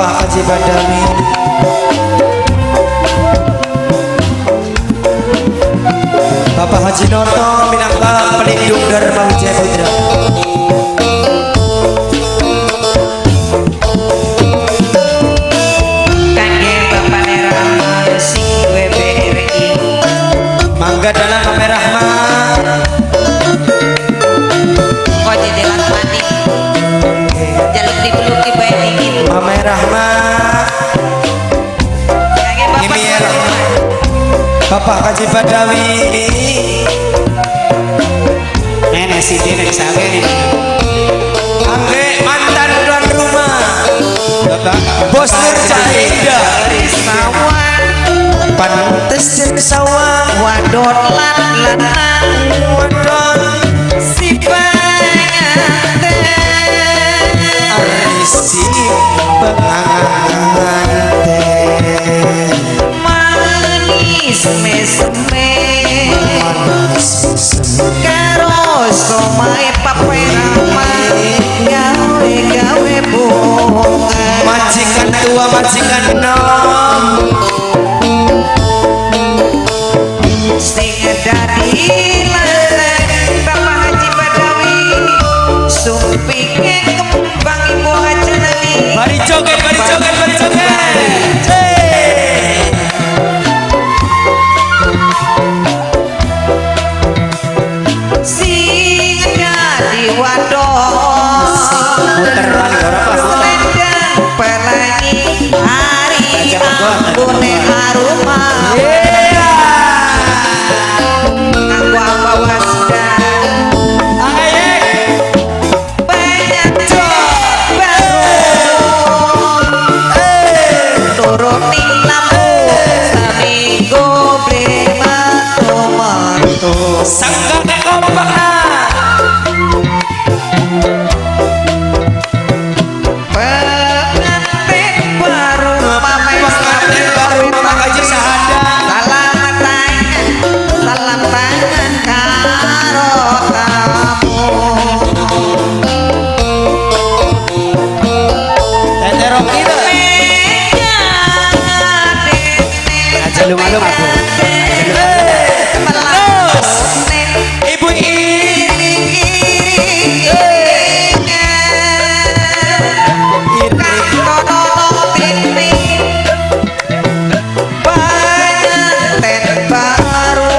Bapak Haji Badawi. Bapak Haji Noto minangka pelindung Dharma Wijaya Putra. Kangge Bapak Rahma sing duwe BRI. Mangga dalam Mame Rahma. Kok jadi lakmani. Jaluk dibeluki bae dingin. Mame Rahma. Kangge Bapak Ini ya Rahma. Bapak Haji Badawi. Nenek si nenek sange nih. Angge mantan tuan rumah. Bapak Bos Nur Cahida. Sawang Pantes jeung sawang wadon lan lanang wadon si penganten. Ari si penganten. Manis meseme karo somae Pape Rahma gawe gawe bunga. Majikan tua majikan nom. Sing dadi lanang Bapak Haji Badawi sumpike kembang Ibu Haji Nani. Mari joget, mari joget, mari joget. Hey. Sing dadi wadon Muteran ora pas. selendang pelangi hari ambune aroma. Yeah. Aku apa wasda Aye. banyak baru turuti lampu seminggu beli mantu mantu. Sanggane kompak nah. Pengantin baru mame Pengantin baru Bapak Haji Sahada. salam tangan, salam tangan karo tamu. Tete Rocky dah. Aja lu-malu aku. Terus. Ibu I. Pengantin baru.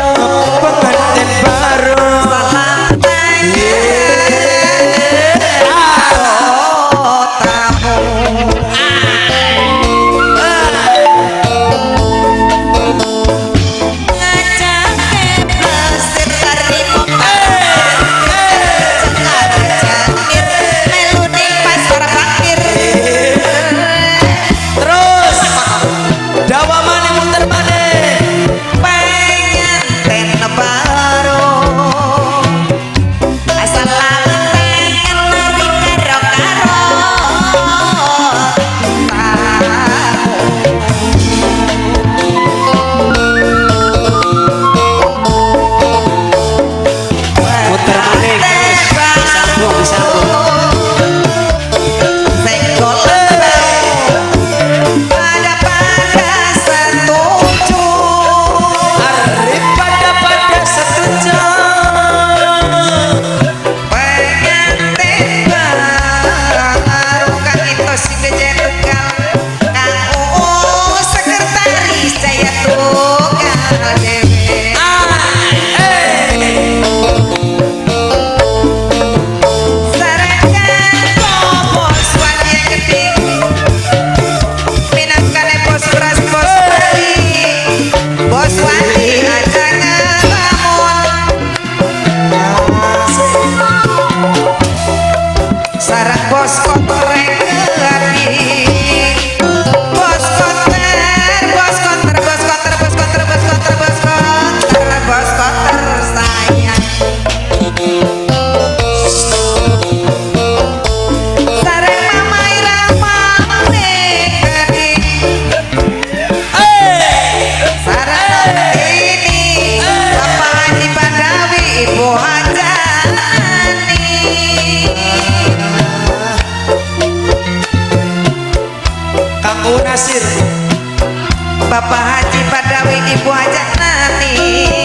Nasir. Bapak Haji Badawi, Ibu Hajat Nani.